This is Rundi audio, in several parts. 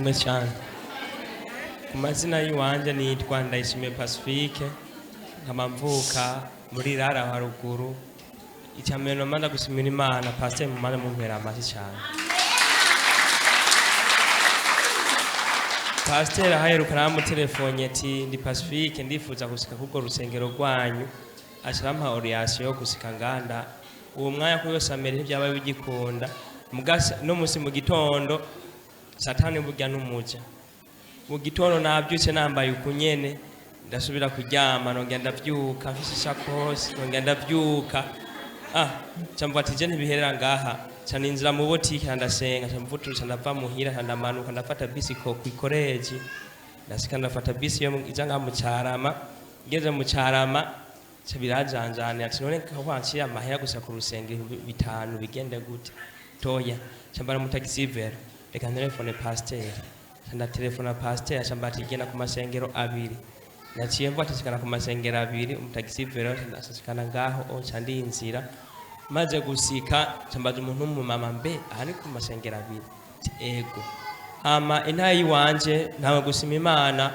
Mwe cyane. Ku mazina y'iwanje nitwa Ndayishimiye Pacifique, nkaba mvuka muri rara haruguru. Icya mbere nomanda gushimira Imana, pasiteri mumane mumpera amashyi cyane. Pasiteri ahaheruka naramutelefone ati: "Ndi Pacifique, ndifuza gusika kubwo rusengero rwanyu." Aca orientation yo gusika nganda uwo mwanya kuri yose amere ntibyaba bigikunda. Mugasa no musi mu gitondo, Satani burya n'umuja. Mu gitondo nabyutse nambaye ukunyene, ndasubira kuryama, nongera ndavyuka mfise isakosi, nongera ndavyuka. Ca mvuga ati: "Je ntibiherera ngaha." Ca ninzira mu botike, ndasenga, ca mvuturutsa, ndava muhira, ca ndamanuka, ndafata bisi ko kw'ikoreji, ndasika, ndafata bisi yo iza ngaha mu Carama. Ngeze mu Carama ca birajanjane, ati: "None ko wanciye amahera gusa ku rusengero 5000, bigende gute?" Toya, ca mbara mu taxi vélo, reka ntelefone pasiteri. Ca ndatelefona pasiteri, aca mbara ati: "Genda ku masengero abiri." Naciye mvuga ati: "Shikana ku masengero abiri." Umutagisi vélo ashikana ngaho o, ca ndinzira. Maze gusika ca mbaza umuntu w'umumama: "Mbe aha ni ku masengero abiri?" Ati: "Ego." Hama intahe yiwanje, ntawe gusima Imana,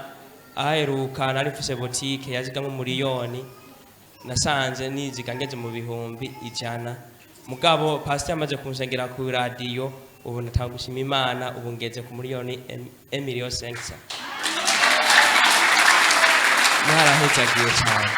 aheruka nari mfise botike yazigamwo umuriyoni, nasanze niziga ngeze mu 100,000. Mugabo pasiteri amaze kunsengera ku radiyo, ubu natanga gushima Imana, ubu ngeze ku miliyoni 1,5 million. Mwarahezagiwe cyane.